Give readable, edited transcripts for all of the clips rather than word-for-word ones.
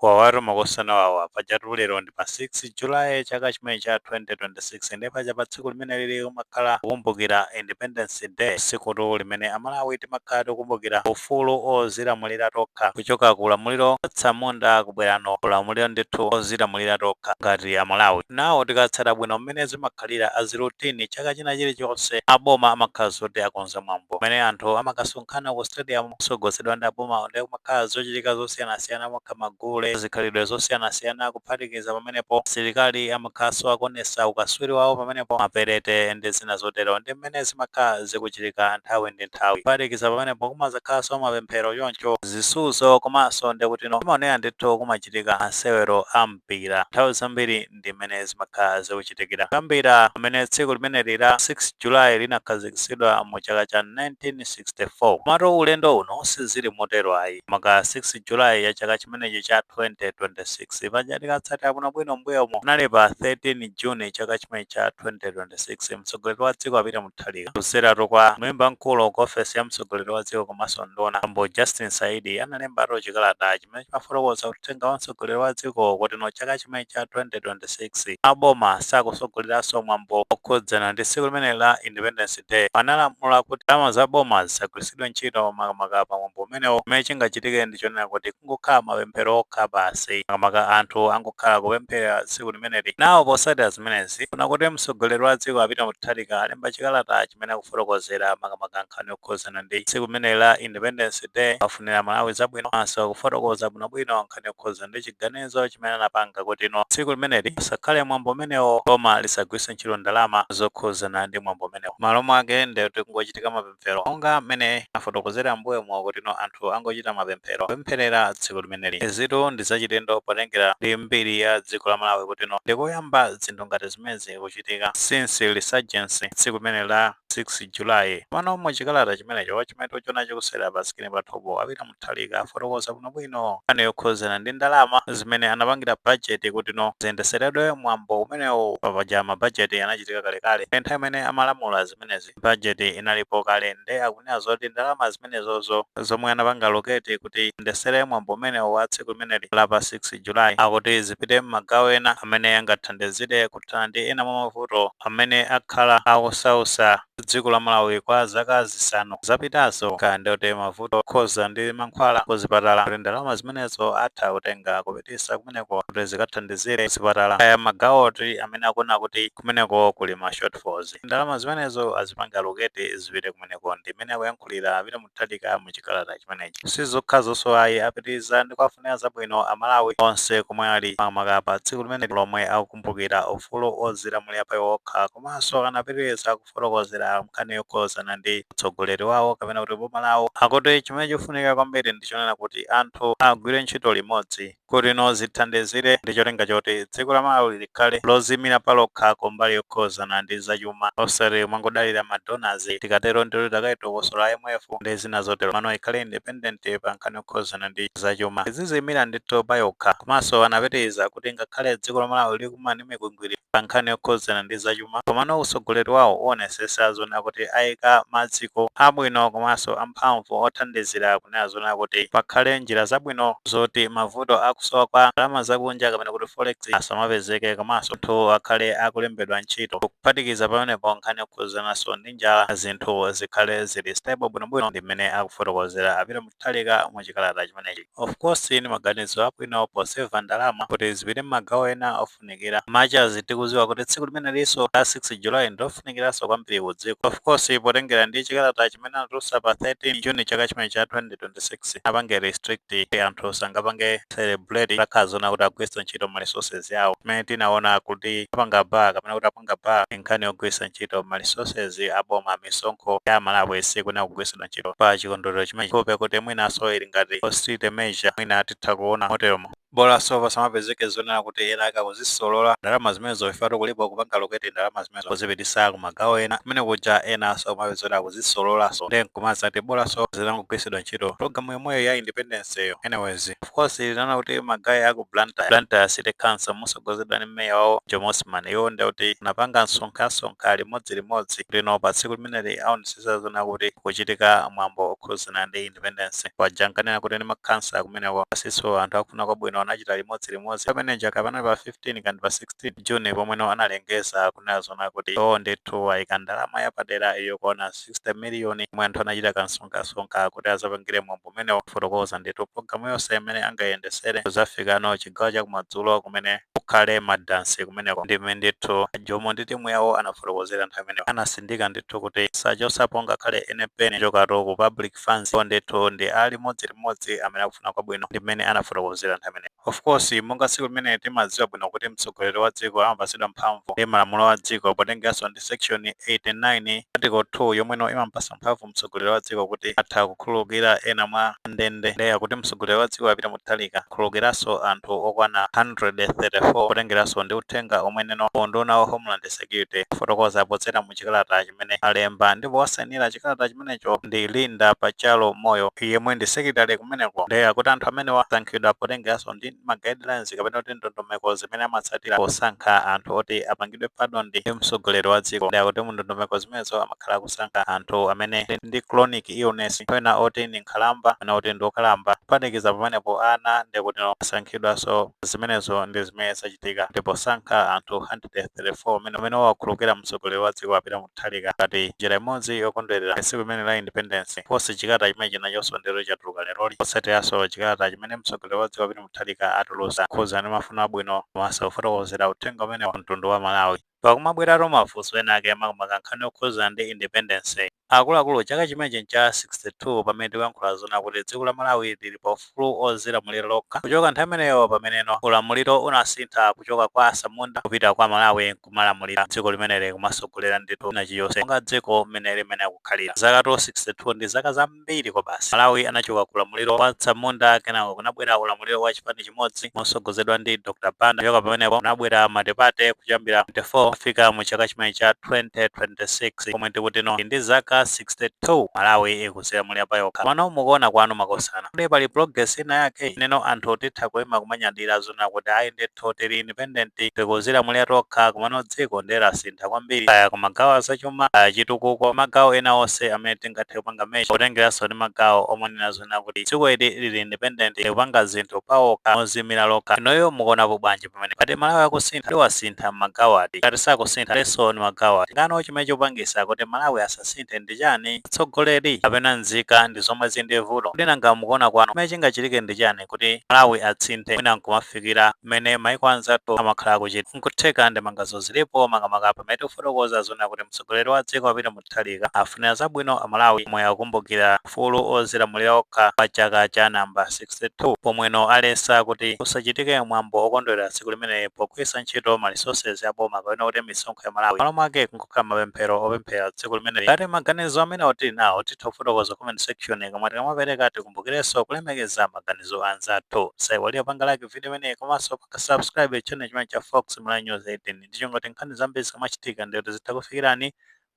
Wawatu makosana wawa, pajatu lero ndi pa 6 Julayi chaka chimene cha 2026, ndi paja pa tsiku limene lili umakhala kukumbukira Independence Day, tsikutu limene Amalawi timakhala tikukumbukira ufulu ozilamulira tokha kuchoka ku ulamuliro tsamunda kubwerano ulamuliro ndithu ozilamulira tokha ngati Amalawi. Nawo tikatsata bwino mmene zimakhalira as routine, chaka china chilichonse aboma amakhala zoti akonza mwambo mmene anthu amakasonkhana ku stadium kusogozedwa ndi aboma, ndi kumakhala zochitika zosiyanasiyana, amakhala magule, zikhalidwe zosiyanasiyana. Kuphatikiza pamenepo, asilikali amakhalanso akuonesa ukaswiri wawo pamenepo, maperete ndi zina zotero, ndi mmene zimakhala zikuchitika nthawi ndi nthawi. Kuphatikiza pamenepo, kumazakhalanso mapemphero choncho, zisuzo, komanso ndikutino timaonera ndithu kumachitika masewero a mpira. Nthawi zambiri ndi mmene zimakhala zikuchitikira kuyambira pamene tsiku limeneli la 6 July linakhazikitsidwa mu chaka cha 1964. Komatu ulendo uno sizili motero ayi, maka 6 July ya chaka chimenechi cha 2026. Paja tikatsatira bwinobwino, mbuyomo kunali pa 13 June chaka chimenechi cha 2026, mtsogoleri wa dziko a Peter Mutharika kudzeratu kwa mlembi mkulu ku ofesi ya mtsogoleri wa dziko komanso nduna, Bambo Justin Saidi, analembatu chikalata chimene chimafotokoza uthenga wa mtsogoleri wa dziko kuti no, chaka chimenechi cha 2026 aboma sakusogoleranso mwambo okhudzana ndi tsiku limene la Independence Day. Analamula kuti ndalama za boma zisagwiritsidwe ntchito makamaka pa mwambo umenewo. Chimene chingachitike ndi chonena kuti kungokhala mapemphero okha basi, makamaka anthu angokhala kupemphera tsiku limeneli. Nawo potsatira zimenezi, kuna kuti mtsogoleri wa dziko a Peter Mutharika alemba chikalata chimene akufotokozera makamaka nkhani yokhudzana ndi tsiku limeneli la Independence Day, afunira Malawi zabwino, komanso kufotokoza bwinobwino nkhani yokhudzana ndi chiganizo chimene anapanga kuti no, tsiku limeneli pasakhale mwambo umenewo, boma lisagwiritse ntchito ndalama zokhudzana ndi mwambo umenewo. Malo mwake ndekuti kungochitika mapemphero monga mmene afotokozera mbuyomo, kuti no, anthu angochita mapemphero kupempherera tsiku limeneli. Izitu ndi zachilendo potengera ndi mbiri ya dziko la Malawi, kuti no, ndikoyamba zinthu ngati zimenezi kuchitika since resurgence, tsiku limene la 6 July. Pano mu chikalata chimenecho chimene tikuchiona chikusera pa screen pathupo, a Peter Mutharika afotokoza bwinobwino nkhani yokhudzana ndi ndalama zimene anapangira budget kuti no, ziyendeseredwe mwambo umenewo. Paja mabajeti anachitika kalekale, nthawi imene amalamula zimenezi budget inalipo kale, nde akunena zoti ndalama zimenezozo zomwe anapanga allocate kuti ndesere mwambo umenewo wa tsiku limeneli la pa 6 July, akuti zipite m'magawo ena amene angathandizire kuthana ndi ena mwa mavuto amene akhala akusausa dziko la Malawi kwa zaka 5 zapitazo, kaya ndikuti mavuto okhuza ndi mankhwala kuzipatala, kuti ndalama zimenezo atha kutenga kupitisa kumeneko kuti zikathandizire kuzipatala, kaya magawoti amene akuona kuti kumeneko kuli ma shortfalls, ndalama zimenezo azipanga allocate zipite kumeneko. Ndi imene akuyankhulira a Peter Mutharika mu chikalata chimenechi. Sizokhazonso ayi, apitiriza ndi kuwafunira zabwino Amalawi onse komwe ali, makamaka pa tsiku limene lomwe akukumbukira ufulu ozilamulira pa iwo okha. Komanso anapitiriza kufotokozera nkhani yokhuzana ndi utsogoleri wawo kapena kuti boma lawo. Akuti chimene chikufunika kwambiri ndi chonena kuti anthu agwire ntchito limodzi kuti no, zithandizire ndi cholinga choti dziko la Malawi likhale lozimira palokha kumbali yokhuzana ndi zachuma, osati mangodalira ma donors. Tikatero ndilo takaitokoso la IMF ndi zina zotero. Mano ikhale independent pa nkhani yokhuzana ndi zachuma, iziziyimira ndithu payokha. Komanso anapitiriza kuti ngakhale dziko la Malawi likumana ndi mikwingwiri pa nkhani yokhuzana ndi zachuma, komano utsogoleri wawo uonesesa zona kuti ayika maziko abwino komanso amphamvu othandizira kunena zona kuti pakhale njira zabwino zoti mavuto akusowa kwa ndalama zakunja kapena kuti forex asamapezeke, komanso anthu akhale akulembedwa ntchito. Kuphatikiza pamenepo, nkhani yokhuzananso ndi njala, zinthu zikhale zili stable bwinobwino. Ndi mmene akufotokozera a Peter Mutharika mu chikalata chimenechi. Of course, ndi maganizo abwino poseva ndalama kuti zipite m'magawo ena ofunikira, machazi tikuziwa kuti tsiku limenelinso la 6 July ndilofunikiranso kwambiri ku dziko. Of course, potengera ndi chikalata chimene anatulutsa pa 13 June chaka chimene cha 2026, apange restrict anthu sangapange celebrate, lakhala zona kuti agwiritse ntchito ma resources yawo. Chimene tinaona kuti apanga bar kapena kuti apanga bar nkhani yogwiritsa ntchito ma resources aboma, misonkho ya Malawi sikuna kugwiritsidwa ntchito pa chikondwerero chimene kupe kuti mwinaso ili ngati austerity measure, mwina titha kuona moteromo. Bolanso pasamapezeke zonena kuti ena akakuzisolola ndalama zimenezo, ifatu kulipo kupanga allocate ndalama zimenezo kuzipitisa ku magawo ena kumene kuja, enanso kumapeza kuti akuzisololaso, then kumazati bolanso zitangogwiritsidwa ntchito programu yomweyo ya independence yo. Anyways, of course, tinaona kuti ma guy aku Blantyre, Blantyre City Council mosogozedwa ndi meya wawo Jomo Osman, iwo ndi kuti anapanga msonkhasonkha limodzilimodzi lino pa tsiku limeneli aonesesa zona kuti kuchitika mwambo okhuzana ndi independence. Paja nkanena kuti ndi makhansala kumeneko asiso anthu akufuna kwabwino. Anachita limodzilimodzi pameneja kapena pa 15 kandi pa 16 June, pomweno analengeza kunena zona kuti iwo ndithu ayika ndalama yapadera yokwana 60 miliyoni, omwe anthu anachita kansonkasonka kuti azapangire mwambo umenewo. Kufotokoza ndithu programu yonse imene angayendesere kuzafikano chigawo chakumadzulo kumene kukhale madansi kumeneko, ndime ndithu Jomo ndi timu yawo anafotokozera nthawi imeneyo. Anasindika ndithu kuti sachosapo ngakhale ene peni chokatu ku public funds. Ndithu ndi ali limodzilimodzi amene akufuna kwabwino, ndi mmene anafotokozera nthawi imeneyo. Of course, monga tsiku limene timadziwa bwino kuti mtsogoleri wa dziko amapatsidwa mphamvu ndi malamulo a dziko, potengeranso ndi section 89 article 2, yomweno imampasa mphamvu mtsogoleri wa dziko kuti atha kukhululukira ena mwa ndende. Ndeya kuti mtsogoleri wa dziko apita Mutharika khululukiranso anthu okwana 134, potengeranso ndi uthenga omweneno unduna wa Homeland Security kufotokoza podzera mu chikalata chimene alemba, ndipo wasayinira chikalata chimenecho ndi Linda Pachalo Moyo, yemwe ndi secretary kumeneko. Ndeya kuti anthu amene wasankhidwa potengeranso ndi ma guidelines kapena kuti ndondomeko zimene amatsatira posankha anthu oti apangidwe pardon ndi mtsogoleri wa dziko. Ndeya kuti mu ndondomeko zimenezo amakhala kusankha anthu amene ndi chronic illness, ena oti ndi nkhalamba, ena oti ndi okalamba, kuphatikiza pamenepo ana, ndikuti asankhidwanso. Zimenezo ndi zimene zachitika ndipo sankha anthu 134 amene wakhululukira mtsogoleri wa dziko apita Mutharika ngati njira imodzi yokondwerera tsiku limene la independence. Posi chikalata chimene chinachonso ndero chatuluka leroli, potsatiranso chikalata chimene mtsogoleri wa dziko apita Mutharika atulusa khuza ndi mafuno abwino komanso kufotokozera uthenga umene wa mtundu wa Malawi. Pakumabweratu mafunso ena ake, makamaka nkhani yokhuza ndi independence. Akuluakulu, chaka chimenechi ncha 62 pamene tikuyankhula zona kuti dziko la Malawi lili pa ufulu ozilamulira lokha, kuchoka nthawi imeneyo pameneno ulamuliro unasintha kuchoka kwa asamunda kupita kwa Malawi kumalamulira dziko limeneli, kumasogolera ndithu na chiyonse monga dziko mmene limene akukhalira. Zaka to 62 ndi zaka zambiri kwa basi. Malawi anachoka ku ulamuliro wa tsamunda, kenako kunabwera ulamuliro wa chipani chimodzi mosogozedwa ndi Dr Banda. Kuchoka pamenepo kunabwera multiparty kuyambira 24 kufika mu chaka chimene cha 2026, pomwe tikutino ndi zaka 62 Malawi ikuzilamulira payokha. Pano mukuona kwanu, makosana, kuti pali progress ina yake neno anthu titha kuyima kumanyadira zona kuti ayi ndithu tili independent, tikuzilamulira tokha, komano dziko ndiye lasintha kwambiri, kaya kumagawo azachuma, kaya chitukuko, magawo ena onse amene tingathe kupanga measure, potengeranso ndi magawo omanena zona kuti dziko ili lili independent, likupanga zinthu pawokha mozimira lokha. Inoyo mukuonapo bwanji pamene pati Malawi akusintha? Tiwasintha mmagawo ati? Ngati sakusintha, leso ni magawo ati? Ngano chimene chikupangisa kuti Malawi asasinthe ndi chani? Atsogoleri kapena nzika ndi zomwe zili ndi vuto? Kuti nanga mukuona kwanu, chimene chingachitike ndi chani kuti Malawi atsinthe, mwina nkumafikira mmene maiko anzathu amakhala akuchita? Nkutheka ndimangazo zilipo, makamaka pamene tikufotokoza zona kuti mtsogoleri wa dziko apita Mutharika afunira zabwino Amalawi omwe akukumbukira ufulu ozilamulira okha pa chaka cha namba 62, pomweno alesa kuti kusachitike mwambo okondwerera tsiku limeneli pogwiritsa ntchito ma resources aboma kapena kuti misonkho ya Malawi. Malo mwake nkukhala mapemphero opemphera tsiku limeneli. Ngati maganizo amene tili nawo, titha kufotokoza comment section, komwe tikamapereka tikumbukirenso kulemekeza maganizo anzathu. Saiwalira panga like video imeneyi komanso panga subscribe channel chimene cha Fox Malawi News 18, ndichongoti nkhani zambiri zikamachitika ndikuti zitha kufikirani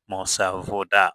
mosavuta.